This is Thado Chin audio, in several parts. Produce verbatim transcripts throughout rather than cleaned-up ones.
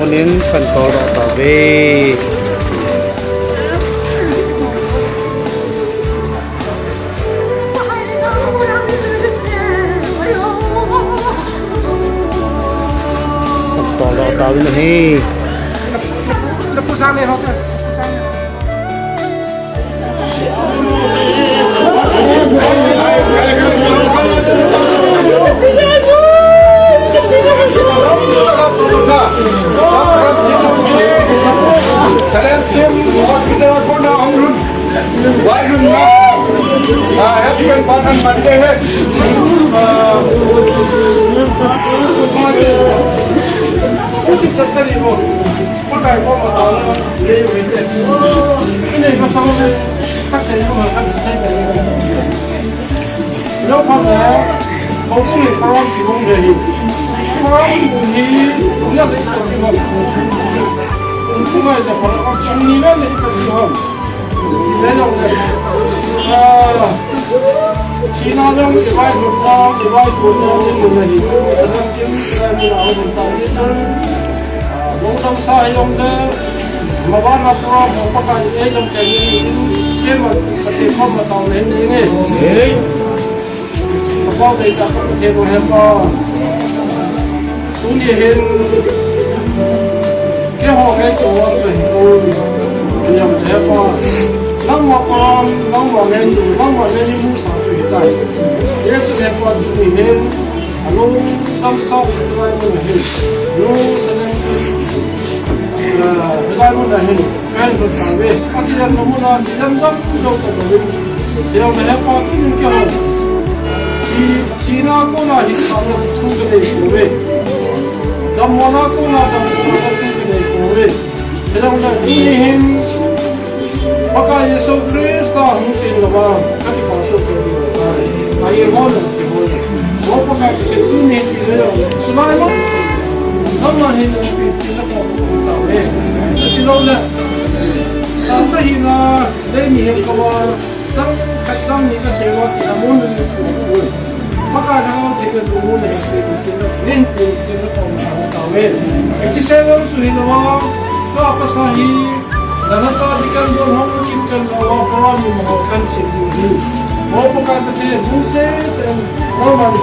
Nin kan tol doh tauve. Kan tol doh tauve ahi. Pakai koma tao le, le, le. Kini ka sang le, ka sei mo, ka sei le. Lo pa le, ko ku ni program ki bong le hi. Program ni, ni ya le ko ki bong. Ku mai le program ni le le ko ki bong. Thina jong i vailutna, i vailutna ding in ahi. Salam kim, salam kim, a hung ta ni chun. Lungdam sa hi jong le, maban a program ho Pakai in eidam kei in, keima Pathen khut a tao le hin nei nge. Ka pau dei ta ka Pathen u Hepa. Tuni hin, keiho ngaito vang chu hi oi. Tuni hin Hepa. Nangma pam, nangma ngaito, nangma ngaito mu sa chu hitai. Jesu Hepa tuni hin. Alungdam sa chu lai mun hin. Jerusalem. Ah, lai mun hin. Kahin lut tauve. Akijen na mun a, kijen dam jou tauve. Tuni hin Hepa tuni keiho. Thi, thina kona hinsahna thu kanei pouve. Dammona kona damsahna thu kanei pouve. Hilou le tuni hin Pakai Jesu Christa hung pen lama kati pa so so. Ahi hon, ahi hon. Mo Pakai ke tuni hin le. Sulai mo. Lama hin hung pen lama tauve. Hilou le. Tahsa hina. Dei mi het kava, chang khat chang ni ka sei uva, tia mun ni ku ku. Pakai Lhagao Theng in mun ni ku ku, tia mun ni ku ku, tia mun ni ku ku. Hiche sei uva chu hilou a, ka pasal hi, dana cha di kan don hong kim kan lo a, para ni ma kan sei tu hi. Mo Pakai Pathen, mun se ten, mo man,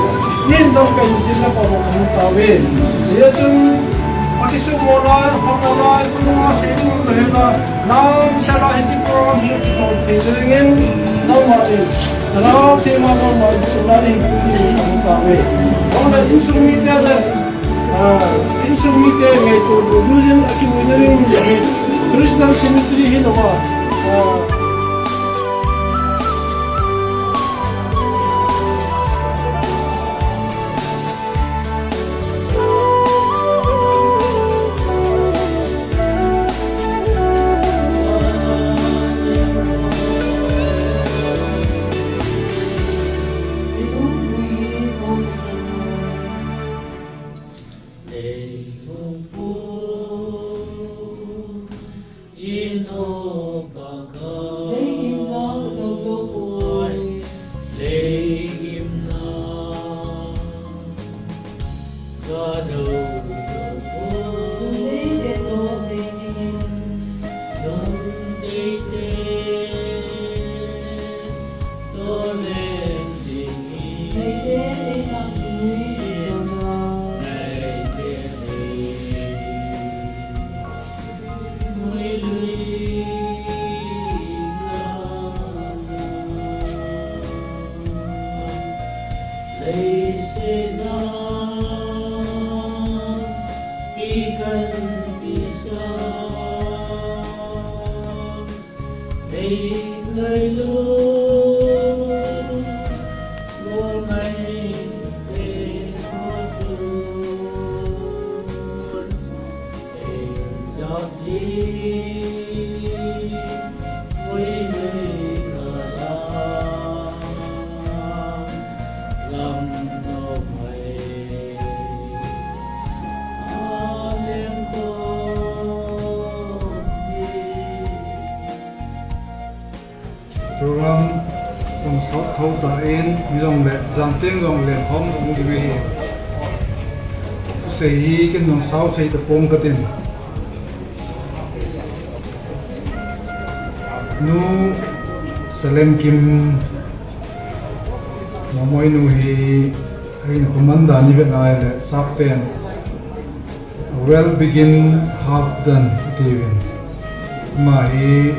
nin dong kan jin na ko mo kan tauve. Hijeh chun, pakisumo lai, pha lai, ku ma sei tu hela. Nang sala hiche program hi kibol thei dingin, nangma in, Lhagao Theng in nangma in, sala hi kibol thei dingin, nangma in. Nangma insung mite le, ah, insung mite ngaito lou dingin, akimu dingin, Christian cemetery hi nangma, ah, Ino Pakai. Lei gimna ka do zo poi. Lei gimna ka do zo poi. Lei te to lei dingin. Lei te to lei dingin. Lei te lei sang sui. Lei te lei. Program jong sot thou tan, hijongle jan teng jong leng hom hung ding ahi. Sei hi ken jong sao sei tapong katin. Nu Salem Kim Mamoi nu hi ahin khuman dan ivet nai le sapten well begin, half done atiuvin. Ama hi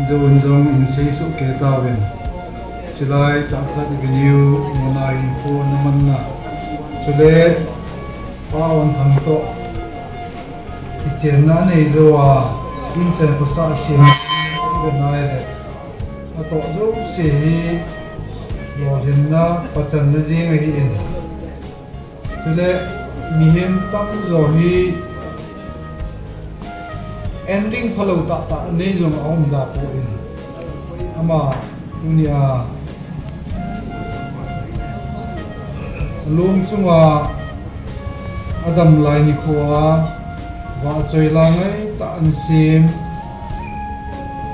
Joan jong in seisoh kei tauvin. Chilai Chassad Avenue muna in kho na manna. Chule Pa Onthang toh kichenna nei jou a, in chen khosa a sem nai le. Atoh jouse hi lolhinna pachanna jing ahin. Chule mihem tamjo hi ending phalou tahtah nei jong aum da poi. Ama tunia lung chunga adam lai nikho a vahchoi la ngaitah ahin sem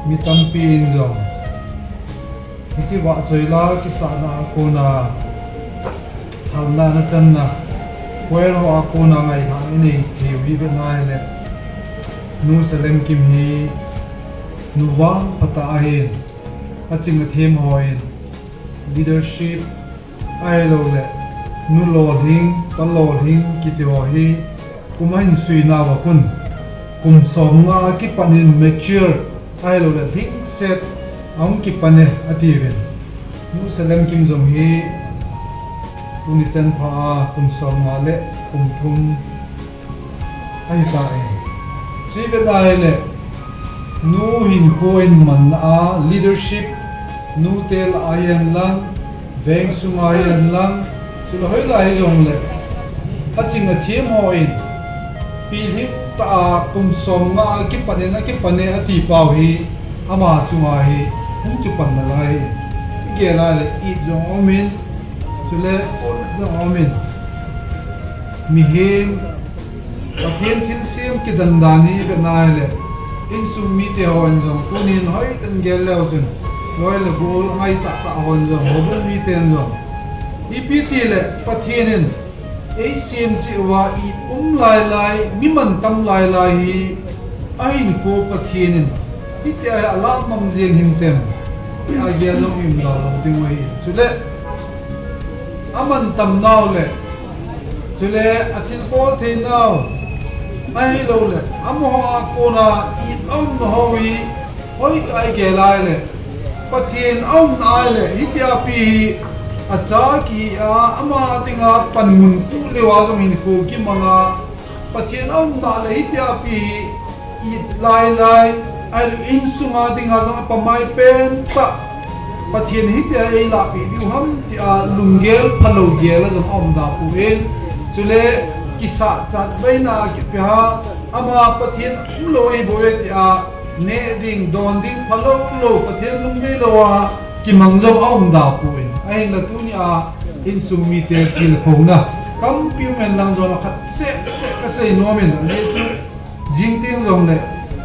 mi tampi in jong hiche vahchoi la kisahna a kona halna ana channa, choir ho a kona ngailhah inei theiu hi vet nai le, Nu Salem Kim hi nu vangphatah ahin, aching athem hon leadership ahilouleh nu lolhing, pa lolhing kiti ho hi kum ahin suinauva khun kum somnga a kipat in mature ahilouleh lhingset ahung kipan e atiuvin. Nu Salem Kim jong hi tuni chanpha a kum somnga le kum thum ahitai. Chuti vet nai le, nu hinkho in manna a leadership, nute lah a hihen lang, veng sunga hihen lang, chule hoilai hijongle, aching athem hon pilhing tah a kum somnga a kipat in akipan e ati pau hi ama chunga hi hung kipan nalai. Igel a le it jong aumin, chule pon jong aumin. Mihem Pathen thilsem kidan dan hi vet nai le, insung mite hon jong tunin hoitah in gel leu chun, loi le gol angai tahtah hon jong, houbung miten jong ipi tile Pathen in eisem cheh uva i um lailai, mi mantam lailai hi ahinkho Pathen in hitia hi alah mang jeng hintem, tia gel jong i um da lou ding u ahi. Chule amantam nau le, chule athilbol thei nau, ahilouleh amaho a kona it aumna ho hi hoitah a igel a le, Pathen aumna a le, hitia pi hi acha kihi a, ama dinga panmun tuh leuva jong hinkho kimang a, Pathen aumna le hitia pi hi it lailai, ahilouleh insunga dinga jong apamai pentah, Pathen hitia eilahpeh diu ham tia lunggel phalou gel a jong aum da poi. Chule kisah chatvaina kipe a, ama Pathen umlou ahibouve tia neh ding, don ding phalou lou, Pathen lungdei louva kimang jong aum da poi. Ahinla tunia insung mite tilkhouna tampi um hen lang jong khat seh seh kasei nom in, ajeh chu jing teng jongle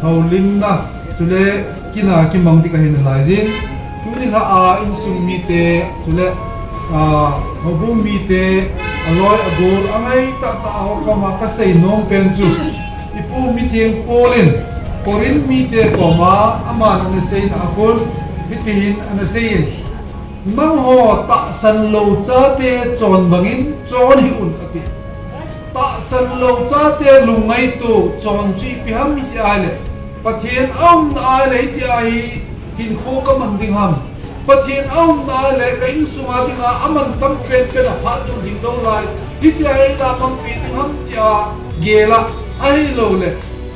houlimna, chule kina kimang ding kahi nalai jin. Tuni lha a insung mite, chule, a, houbung mite, aloi agol angai tahtah ho koma kasei nom pen chu, ipu mitheng Paul in Corinth mite koma aman ana seina a khun hitihin ana sei in, nangho tahsan lou chate chon bangin chon hih un ati. Tahsan lou chate lungngaito chon chu ipi ham iti ahile, Pathen aumna ahile hitia hi hinkho kaman ding ham, Pathen aumna ahile ka insunga dinga amantam penpen a phat ding ding dong lai, hitia hi la manpi ding ham tia gel a, ahiloule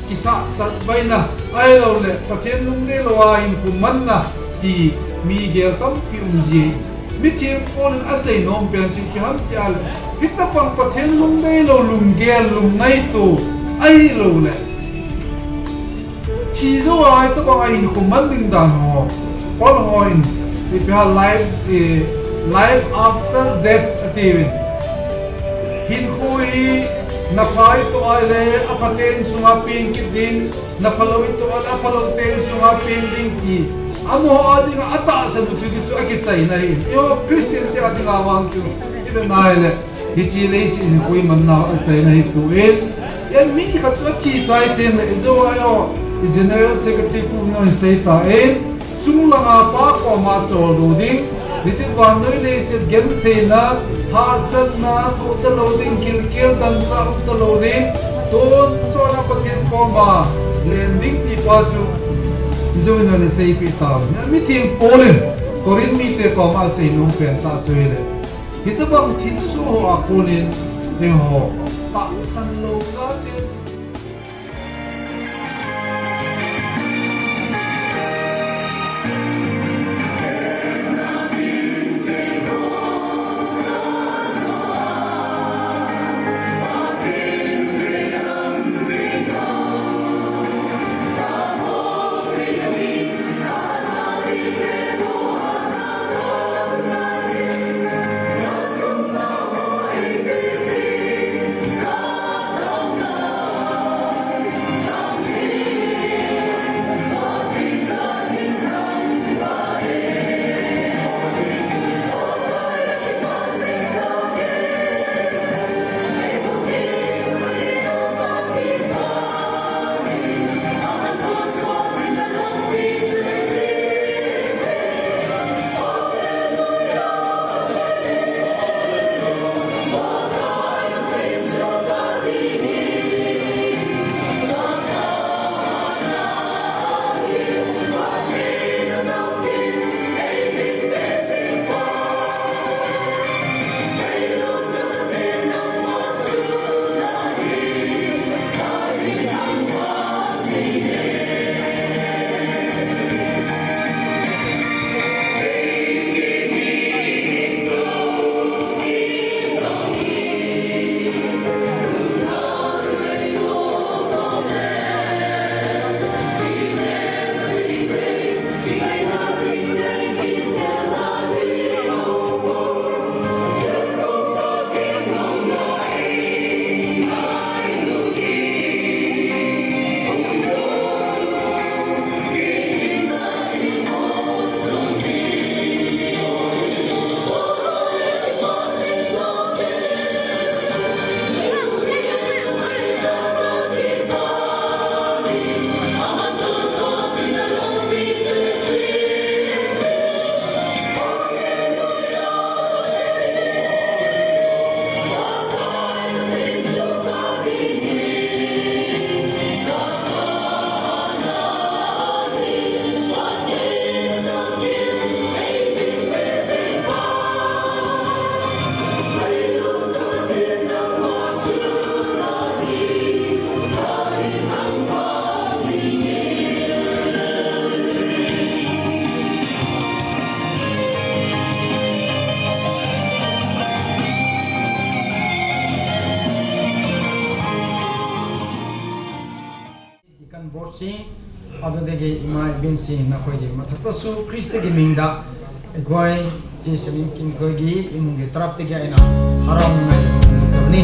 kisah chatvaina, ahiloule Pathen lungdei louva hinkho manna ti mi gel tampi um ji. Mitheng Paul in asei nom pen chu ipi ham tia le, hitobang Pathen lungdei lou, lunggel, lungngaito ahiloule thi jou a hitobang a hinkho man ding dan ho, Paul hon ipi ham, life, eh, life after death atiuvin. Hinkho hi napha itoh ahile aphate insunga peng kit ding, naphalou itoh ahile aphalou te insunga peng ding ti amaho a dinga atahsan u chu, chu akichaina ahi. Eiho Christian te a dinga vang chu ivet nai le, hiche leiset hinkho imanna achaina ahipoi. Ei mi khat chu athi chai tengle ijou a eiho General Secretary pu in asei tan, chunglanga Pa koma choldo ding, hiche vannoi leiset gentheina, hahsatna, thoh talou ding, gilkel dangchah um talou ding, tonsot a Pathen koma len ding ti pa chu, hiche vannoi in asei peh tan. Mitheng Paul in Corinth mite koma asei nom pen tah chu hile, hitobang thilsoh ho a konin, eiho, tahsan lou chate Deacon board sing, adutege ima ibin sing, nakhoi di mathakta su Christa ki mingda, ekhoi, chi semin kin khoi gi, imung gi tarap tege aina, harong ngai, chavni.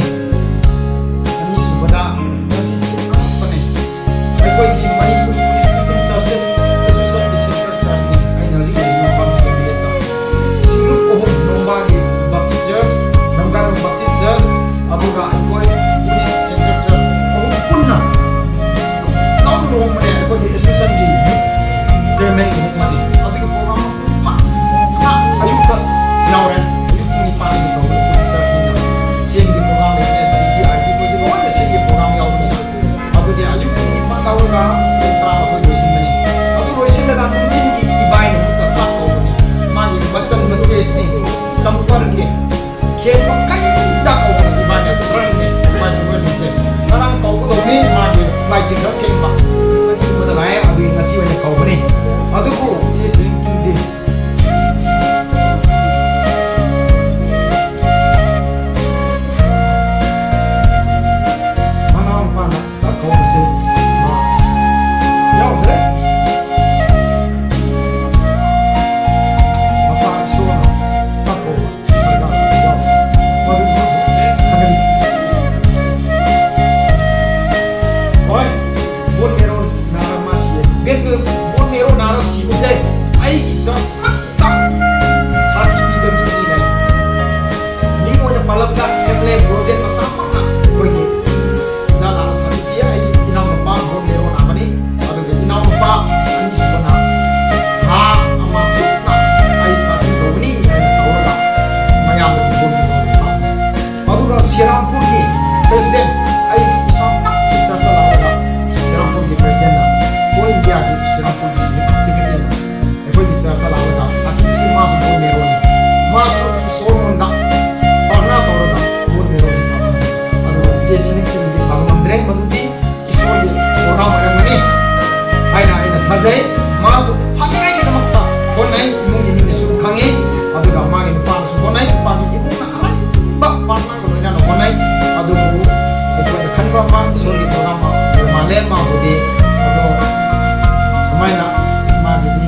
Ani subada, nasi si, apa ni? Ekhoi gi Manipur Buddhist Christian Churches Association ki Central Church ni, aina ji, aina pam si, Singnung Kohom, Nongbah gi Baptist Church, Nongbah Baptist Church, abuga ekhoi Buddhist Central Church, abu punna. Cham lo mane, ekhoi association ki chairman lo mane. Abu ki program ma, ma, ayu ka, yau re, ayu ki ni pa ni ka, Buddhist Church ni na. Same ki program ni, T G I G ko ji, lo na same ki program yau ni na. Abu ki ayu ki ni pa ka, lo ka, program ko lo sin mane. Abu lo sin la ka, mungkin ki ibai ni ka sa ko ni. Ma ni bachan bache si, sampar ki. Khe pakai chak ko ni ba ne tran ne, ba chu ni che. Ngarang ko ko ni ma ni, ba chi ra ke ba. Ni ma da lai, adu ni si wa ni ko ni. Adu ko, chi si kin di. Mana pa na. Sa ko se ma. Yau de. Ma pa so na. Sa ko. Sa ka. Yau. Ma du ma. Ka ni. Oi. Bone marrow nara ma si. Bone, bone marrow nara si ko se. Ai ki sa. Ta. Sati pi de mi ni nai. Ning mo na palap ka M L A project ma sa pa na. Koi ni. Na na sati pi ai inam pa bone marrow na pa ni. Adu ke ꯑꯩꯈꯣꯏꯒꯤ ꯆꯔꯆꯇ ꯂꯥꯛꯂꯒ ꯁꯥꯊꯤꯕꯒꯤ ꯃꯥꯁꯨ ꯕꯣꯟ ꯃꯦꯔꯣꯅꯤ꯫ ꯃꯥꯁꯨ ꯏꯁꯣꯔꯉꯣꯟꯗ ꯄ꯭ꯔꯥꯊꯅꯥ ꯇꯧꯔꯒ ꯕꯣꯟ ꯃꯦꯔꯣꯁꯤ ꯇꯧꯔꯝꯃꯤ꯫ ꯑꯗꯨꯒ ꯏꯆꯦ ꯁꯤꯅꯤꯡꯊꯤꯕꯗꯤ ꯐꯕ ꯉꯝꯗ꯭ꯔꯦ, ꯃꯗꯨꯗꯤ ꯏꯁꯣꯔꯒꯤ ꯊꯧꯔꯥꯡ ꯑꯣꯏꯔꯝꯒꯅꯤ ꯍꯥꯏꯅ ꯑꯩꯅ ꯊꯥꯖꯩ꯫ ꯃꯥꯕꯨ ꯐꯅꯉꯥꯏꯒꯤꯗꯃꯛꯇ ꯍꯣꯠꯅꯩ, ꯏꯃꯨꯡꯒꯤ ꯃꯤꯅꯁꯨ ꯈꯪꯉꯤ꯫ ꯑꯗꯨꯒ ꯃꯥꯒꯤ ꯅꯨꯄꯥꯅꯁꯨ ꯍꯣꯠꯅꯩ, ꯅꯨꯄꯥꯒꯤ ꯏꯃꯨꯡꯅ ꯑꯔꯥꯏꯕ ꯄ꯭ꯔꯥꯊꯅꯥꯒ ꯂꯣꯏꯅꯅ ꯍꯣꯠꯅꯩ꯫ ꯑꯗꯨꯕꯨ ꯑꯩꯈꯣꯏꯅ ꯈꯟꯕ ꯑꯃ ꯏꯁꯣꯔꯒꯤ ꯊꯧꯔꯥꯡ ꯑꯃ ꯃꯥꯜꯂꯦ ꯃꯥꯕꯨꯗꯤ꯫ ꯑꯗꯣ ꯁꯨꯃꯥꯏꯅ ꯃꯥꯒꯤꯗꯤ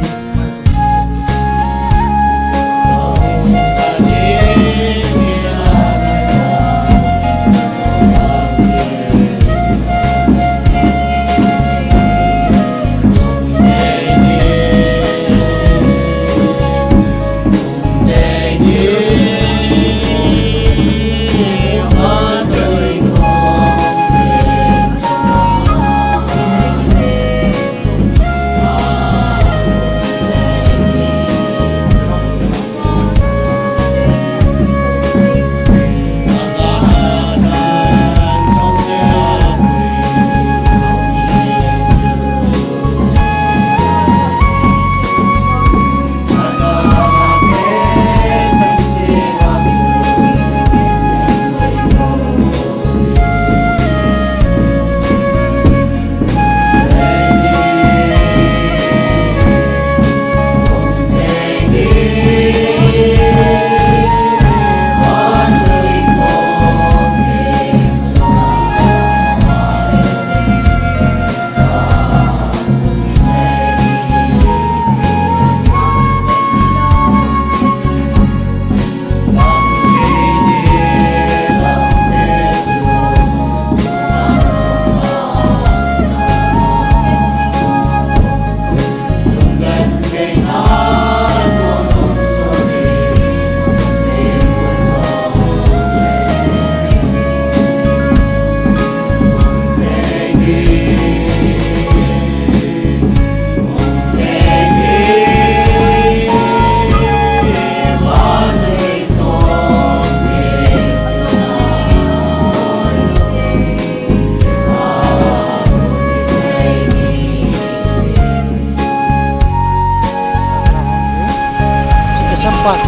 Sampat.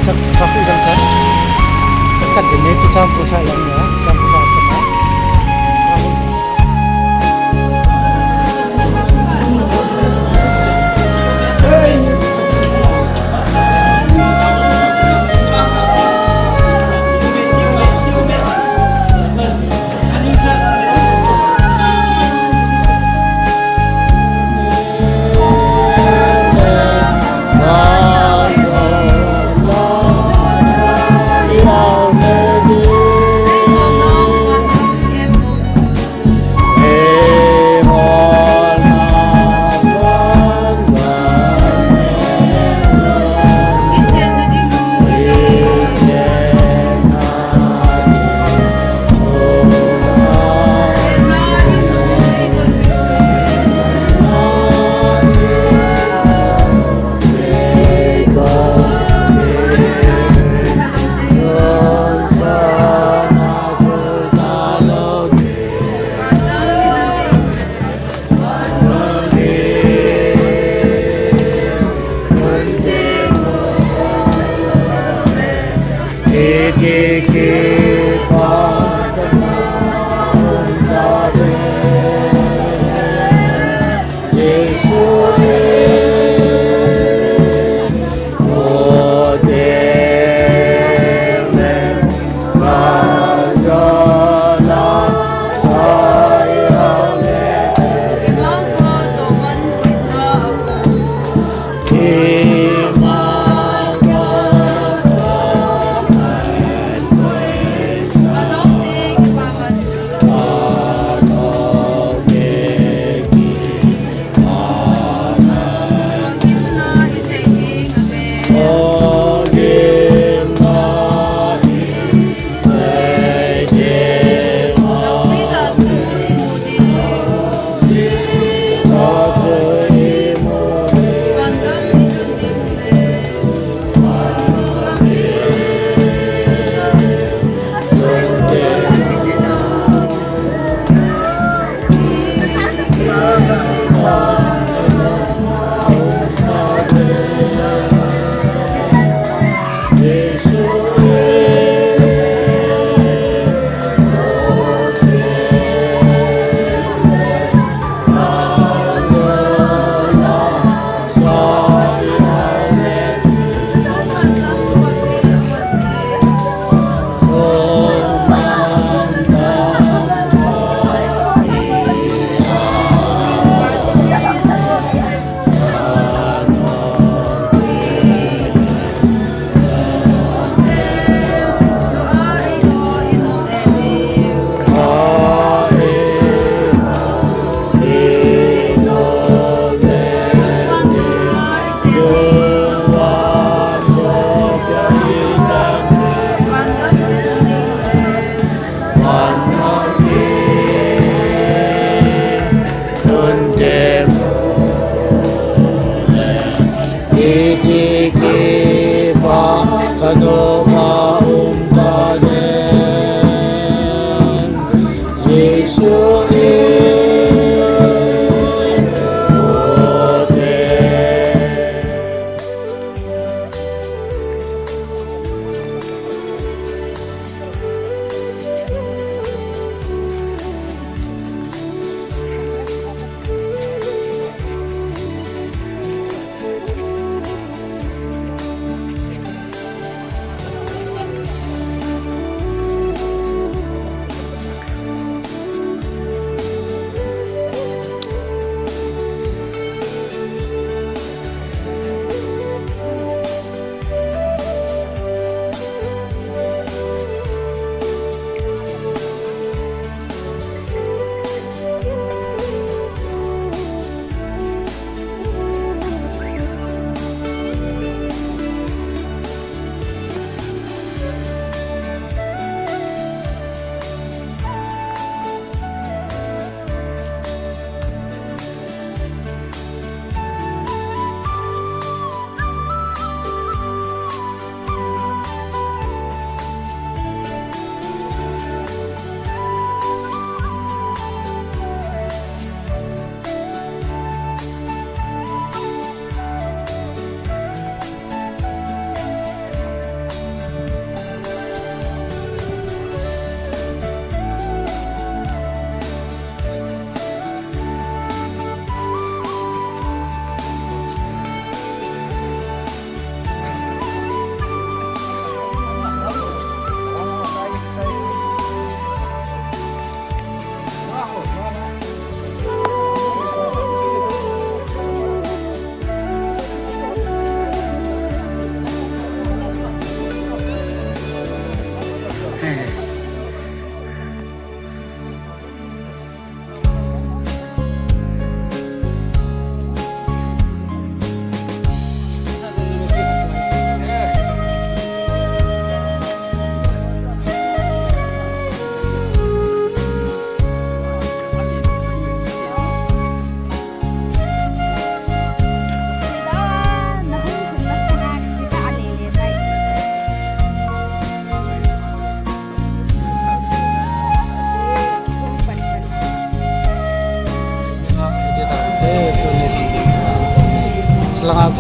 Traffic jam sa. Kat ini tu campur saya ni, campur saya.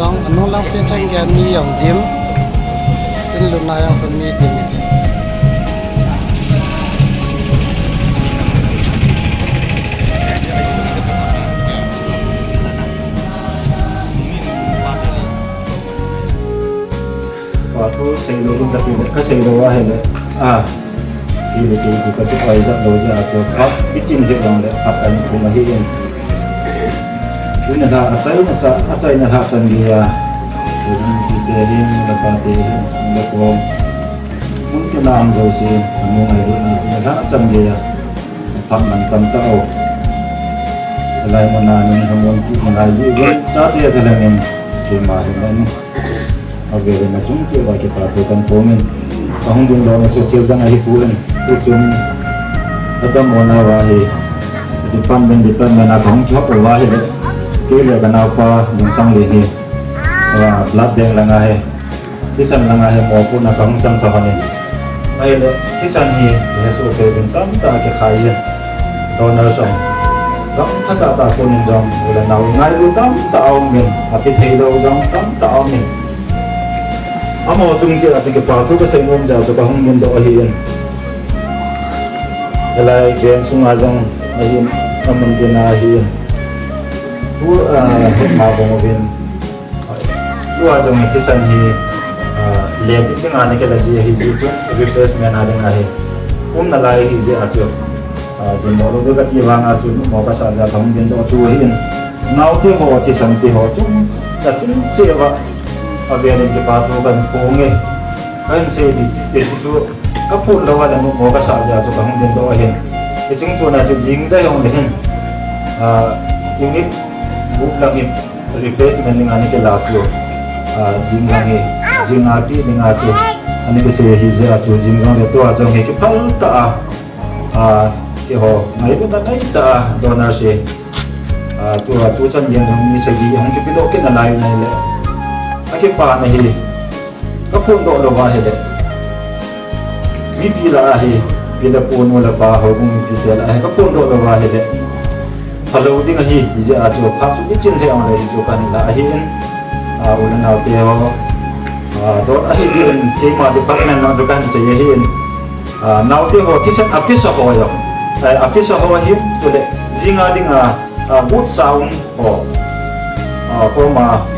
Anung lang pia chang gei mi jong dim. In luna jong pha mi dim. Ka thu sei lou ding ka ti le, ka sei lou a hile. A, ti le ti ti ka ti pai ja lou ja chu. Ka pi chin hi long le, a kan thu ma hi in. Tuna la a chai na cha, a chai na la chan gei a. Tuna ti te hin, la pa te hin, la ko. Mun te nam jo si, mun ai ru na, tuna la chan gei a. Phat man tam ta o. Lai mun a nun ha mun pi mun ai ji, cha te ka la nin, chi ma hin na ni. Avelin achung cheh uva kipathu kahin phong in, kahung dingdoh na chu thil dang ahipoi. Tuchung kadammo nauva hi, department, department a kahung kihop uva ahile, kei le kanaopa Lungsanglen hi, ah, blood bank langa hi, thisan langa hi mopohna kahung chang kha lhonin. Ahile, thisan hi, ihet u peh uvin tamtah kikhai jin. Donor jong, gam phatah tah konin jong, u le nao ngailu tamtah aumin, ape thei lou jong tamtah aumin. Amaho chung cheh a chu kipathu kasei nom jeh a chu kahung dingdoh ahin. Hilai veng sunga jong ahin, amun ding ahin. Tu, ah, hetna bang uvin. Tua jong hi thisan hi, ah, len ding dinga ana kila ji ahi jeh chun, replacement a dinga hi. Umna lai ahi jeh a chu, ah, dinmo lou ding kati vanga chu, mo kasah jeh a kahung dingdoh chu ahin. Naote ho, thisan te ho chung, achung cheh uva, avelin kipathu kahin phong e. Kahin sei ding, ti chu, kaphon lou a le mo kasah jeh a chu kahung dingdoh ahin. Hiche chung chon a chu jing dai jong le hin. Ah, unit group lang hi replacement dinga ana kila chu, ah, jing lang hi, jing a pi dinga chu, ana kisei ahi jeh a chu, jing jong le tua jong hi kiphal tah a, ah, keiho, ngailutna nei tah a, donor se, ah, tua, tuchan gei jong mi sagi hung kipedoh kit nalai u ahile. Akipana hi, kaphondoh lou va ahile. Mipi lah a hi, pi le pu, nu le pa, houbung mipite lah a hi, kaphondoh lou va ahile. Phalou ding ahi, hijeh a chu, phat chu ichin lheh jongle, hichu kahin lah ahin. Ah, u le naote ho. Ah, dot ahi din, keima department lang chu kahin sei ahin. Ah, naote ho, thisan apisa ho jong. Eh, apisa ho ahin, chule, jing a dinga, ah, boot sa um ho. Ah, koma,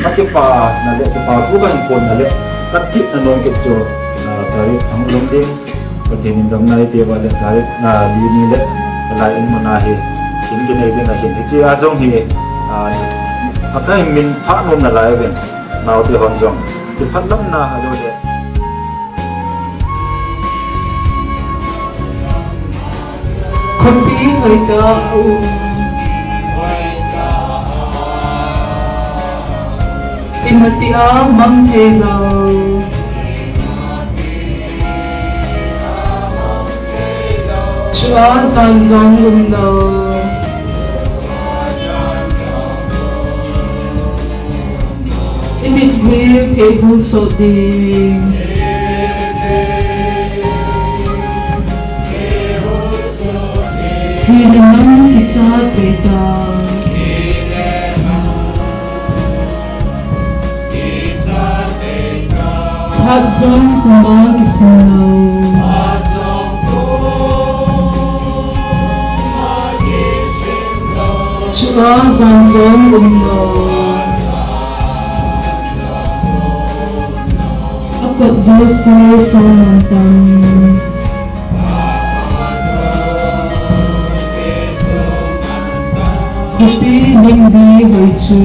kakipana le, kipathu kahin phong na le, katipna nom kit chu, ah, tarik ahung lhung ding. Pathen in damna eipeh uva le tarik, ah, li ni le, lai in mun a hi, kin kinei ding ahin. Hiche a jong hi, ah, akahin min phah nom nalai uvin, naote hon jong. Kiphatlamna ajou le. Khopi hoitah a um. Imatia mang thei lou. Chua jan jong um lou. Imitlhi thehbu sot ding. Hi le nam kichat peh ta. Phat jong kuma kisim lou. Chua jan jong um lou. Akot jouse song man tam. Ipi ding di hoi chu.